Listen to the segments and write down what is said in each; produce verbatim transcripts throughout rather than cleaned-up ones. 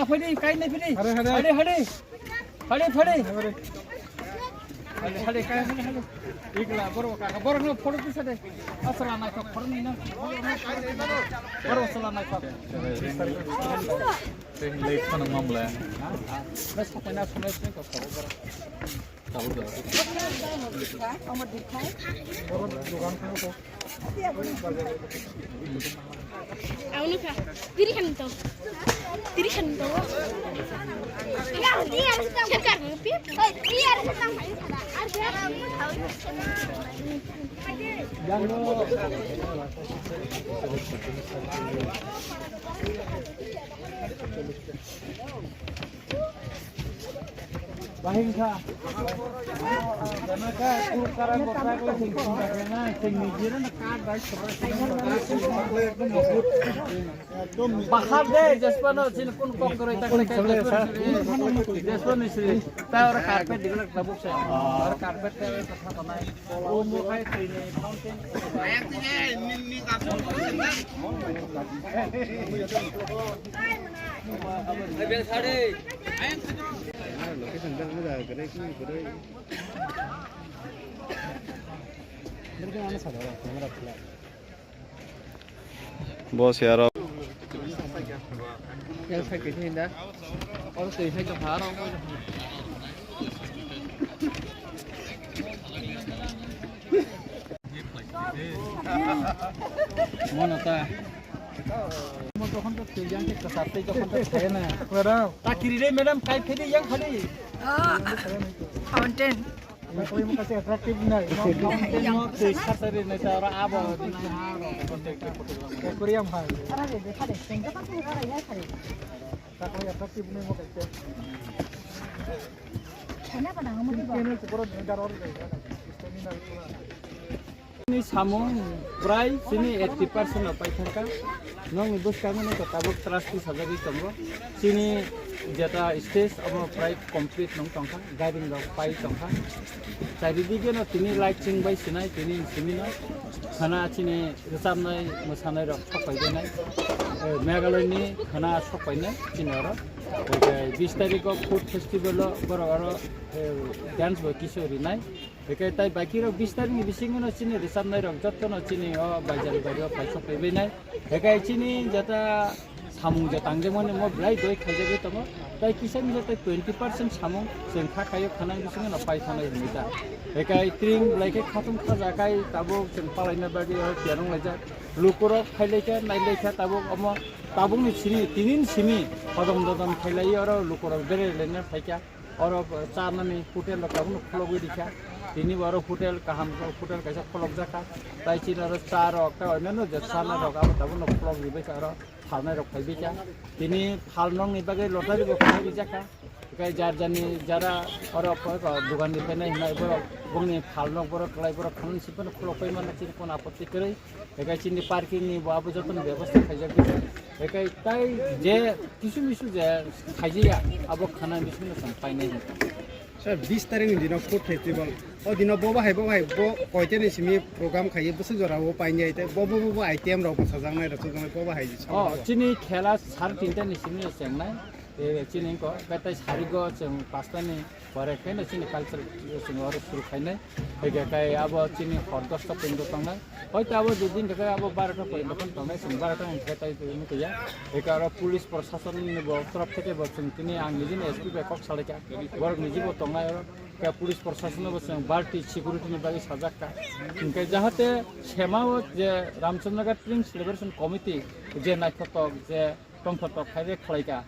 Phadi, kai nai phadi. Hare, hare. Hade, hade. Hade, phadi. Hare. Hade, hade, kai, hade, hade. Ikla, boro kaka, boro no photo tisa de. Asala nai kok, photo ni na. Boro asala nai kok. Late phano mamla. Bas, kok na sunai sunai kok, boro. Tabuk da. Boro dogan kok. Ang nukha. Tiri khan to. Tiri khan to. Serkar. Oi, tiri ar khan. Ar Bahingkha. Bahar de, jespa no, chini kun kok koroi tak tak jespa ni sri. Ta ora carpet digla tabuk se. Ora carpet ta ora kotha tonai. O mo khai tui ni fountain. Boss yaro. Mono ta. Mo jokhon to tei yang ke kasar tei jokhon to thai na. Madam. Ta kiri re madam kai phedi yang khali. Ah, fountain. Mo koi mo kasi attractive na. Mo tei kasar re na ta ra abo. Aquarium hai. Ara re de khade. Tengka pa thai ra ya khade. Ta koi attractive na mo kai. Khana pa na mo ba. Kene se pura dar or. Stamina pura. Ni samung prai chini eighty percent rok pai thangkha. Nokni bwskango nokha tabuk trusty sajagwi tongo. Chini jeta stage omo prai complete nung tongkha, gairing rok pai tongkha. Charidige no tini light ching bai sinai, tini simi no khana chini rwchapnai, mwsanai rok sok pai nai. Eh, Meghalaya ni khana sok pai nai chini oro. Oke, bis tarikh o food festival o borok oro, eh, dance bai kisa rinai. Hwnkhe tai baikirok bis tarikni bisingo no chini rwchapnairok jottono chini o baijak bario paisok phaibainai. Hwnkhe chini jeta samung je tangjak mani mo belai doi khaijagwi tongo. Tai kisa misa tai twenty percent samung chwng kha khaio khanai bisingo no pai thanai hwnwi ta. Hwnkhe tring belai khe khatung khaja khai tabuk chwng palaina bagwi o tiyar wnglaijak. Lukurok khailaikha nailaikha tabuk omo tabukni simi tinin simi hodom dodom khailaiwi oro lukurok berailaina phaikha. Oro chanani hotel rok tabukno khologwi rikha. Tini bo oro hotel kaham hotel kaisa kholokjakha. Tai chini oro cha rok tei onyanno je sana rok abo tabukno kholok ribaikha oro phalnai rok phaibaikha. Tini phalnokni bagwi lottery bo khlai rijakha. Tei jar jarni jara oro dogan ni phainai hinai borok bongni phalnok borok kwlai borok thangni sipano kholok pai manna chini kono apotti kwrwi. Ekai chini parking ni bo abo jotono bebosta khaijak bisa. Ekai tai je kisu misu je khaijiya abo khana bisingno chwng painai. Sir, bis tarik ni dino food festival. O dino bo bahai bo bahai bo koiteni simi program khaiye bwswk jora o painai te bo bo bo item rok bwsajak nai rok bo bahai. Oh, chini khela sar tinta ni simi chengnai. Te chini ko betai sarigo chwng pasta ni pore khe no chini culture chwng oro suru khainai. Hwnkhe kai abo chini hor dosta porjonto tongnai. Hoito abo dui din khe abo barota porjonto phano tongnai, chwng barota hwnkhe tai twi wngkha ya. Hwnkhe aro police proshasonni bo torof theke bo chwng tini ang nijini S P bai kok salaikha. Borok niji bo tongnai oro. Hwnkhe police proshasonno bo chwng balti security ni bagwi sajak kha. Hwnkhe jahate sema o je Ramchandra Ghat Tring Celebration Committee je naithotok je tongthotok khai khlaikha.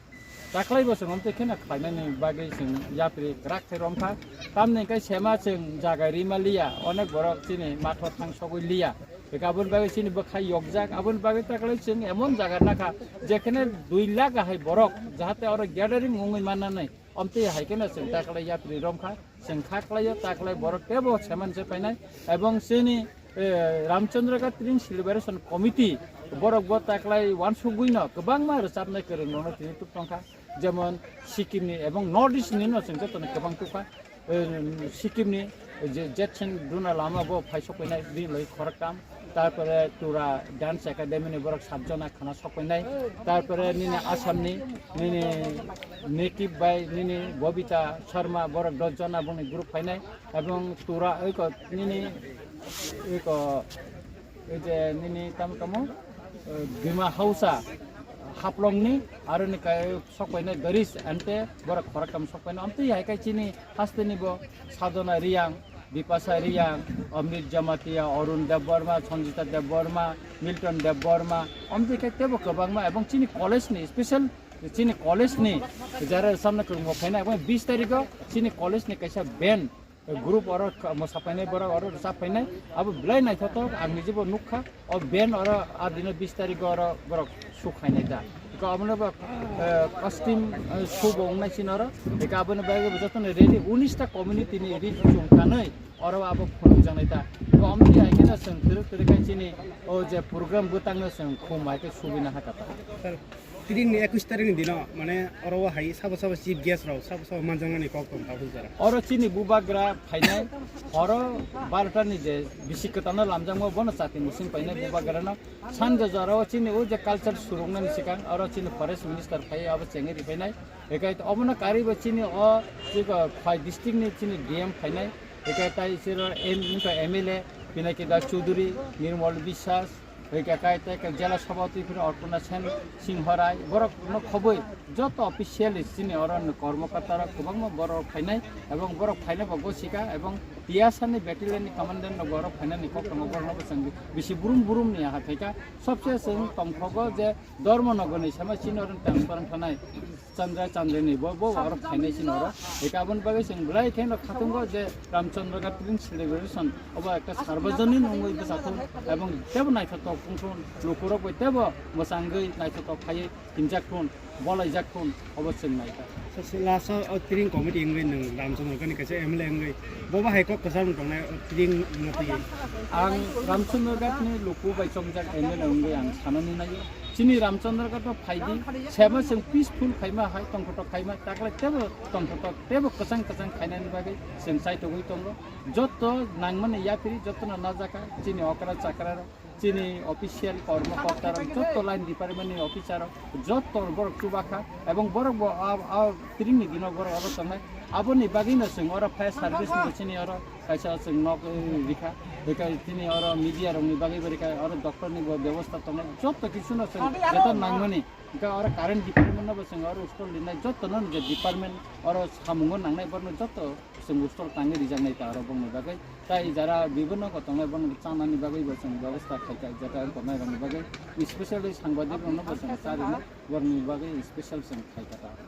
Taklai bo chwng omtwi kheno khlainani bagwi chwng yapri kwrak khe romkha. Tamni hwnkhe sema chwng jaga rima liya, onek borok chini matho thang sogwi liya. Hwnkhe aboni bagwi chini bwkhai yokjak, aboni bagwi taklai chwng emon jaga nakha, jekhene dui lakh ahai borok, jahate oro gathering wngwi mannani, omtwi hai kheno chwng taklai yapri romkha. Chwng kha khlaio, ta khlai borok teibo seman se painai. Ebong chini, eh, Ramchandra Ghat Tring Celebration Committee borok bo ta khlai uansugwino kwbangma rwchapnai kwrwng rokno tini tuk tongkha. Jemon Sikkim ni ebong North East ni no chwng jotono kwbang tukha. Eh, Sikkim ni je Jetsen Duna Lama bo phai sok painai bini loi khoroktham. Tarpore Tura Dance Academy ni borok sat jona khana sok painai. Tarpore nini Assam ni nini native bai nini Bobita Sharma borok dos jona bongni group painai. Ebong Tura eko nini eko ei je nini tamo tamo, eh, Dima Hausa Haflong ni aro ni kai sok painai Doris ante borok khoroktham sok painai. Amtwi hai kai chini haste ni bo Sadhana Riyang, Bipasa Riyang, Amit Jamatia, Arun Debbarma, Sanjita Debbarma, Milton Debbarma, amtwi khe tebo kwbangma, ebong chini college ni special, chini college ni jara samna kwrwngbo phaina, ebong bis tarikh o chini college ni kaisa band group oro ka-, mosa phainai, borok oro rwchap phainai, abo belai naithothok, ang nijibo nukha. O band oro a dino bis tarikh oro borok suk khainai da. Eko abono bo, eh, costume, eh, show bo wngnai sini oro. Eko aboni bagwi bo jotono ready unis ta community ni ree chum kanwi oro abo phunukjaknai da. Eko omo hai khe no chwng twrwk twrwk khai chini o je program bwtangno chwng khum hai khe subina hakha ta. Sir, tini ni ekwis tarikh ni dino mane oro o hai sabo sabo chief guest rok sabo sabo manjaknani kok tong tabuk jora. Oro chini bubagra phainai, oro barota ni je bisi kwtalno lamjakma bono chati musing painai bubagrano. Sanja jora o chini o je culture surungnani sikang oro chini forest minister phai abo chengwi ripainai. Ekai obono karwi bo chini o chiko Khwai district ni chini D M phainai. Ekai tai chiro M, wngkha M L A Pinaki Das Chowdhury, Nirmal Biswas, ekai kai tai jela sabhapati phino Arpana Sen Singh Rai, borok no khoboi joto officially chini oro ni kormokorta rok kwbangma borok phainai, ebong borok phainai bo gosika, ebong T S R ni battalion ni commandant no borok phainani kok tongo, borok no bo chwng bisi burum burum ni aha phaika. Sobse chwng tongthogo je Dharmanagar ni sama chini oro transfer wng thanai Chandra Chandra ni bo, bo oro phainai chini oro. Eka aboni bagwi chwng belai kheno khatungo je Ramchandra Ghat Picnic Celebration obo ekta sarbajonin wngwi bwchathung ebong tebo naithothok wngthun, lukurok bai tebo mwchangwi naithothok khaiwi himjak thun, bolaijak thun, obo chwng naikha. Sir, sir, last o, o Tring committee wngwi nwng Ramchandra Ghat ni kaisa M L A wngwi, bobo hai kok kwchang tongnai, o Tring no twi. Ang Ramchandra Ghat ni luku bai chongjak M L A wngwi ang sanani naiyo. Chini Ramchandra Ghat o phaidi, sema chwng peaceful khaima hai, tongthotok khaima, taklai tebo tongthotok, tebo kwchang kwchang khainani bagwi chwng chaitogwi tongo. Jotto nangmani yapri, jotto no najaka, chini okra chakra rok. Chini official kormokorta rok, jotto line department ni officer rok, jotto borok chubakha, ebong borok bo a, a Tring ni dino borok abo tongnai, aboni bagwi no chwng oro fire service ni chini oro kaisa chwng nok, eh, rikha, rikha chini oro media rok ni bagwi bo rikha, oro doctor ni bo bebosta tongnai, jotto kisu no chwng jeta nangmani, hwnkhe oro current department no bo chwng oro store linai, jotto no je department oro samungo nangnai borok no jotto. Chwng store tangwi rijaknai ta oro bongni bagwi. Tai jara bibinno kotongnai bongni chanani bagwi bo chwng bebosta khaikha, jeta wng tongnai rokni bagwi. Specially sangbadik rokno bo chwng charwino borokni bagwi special chwng khaikha ta oro.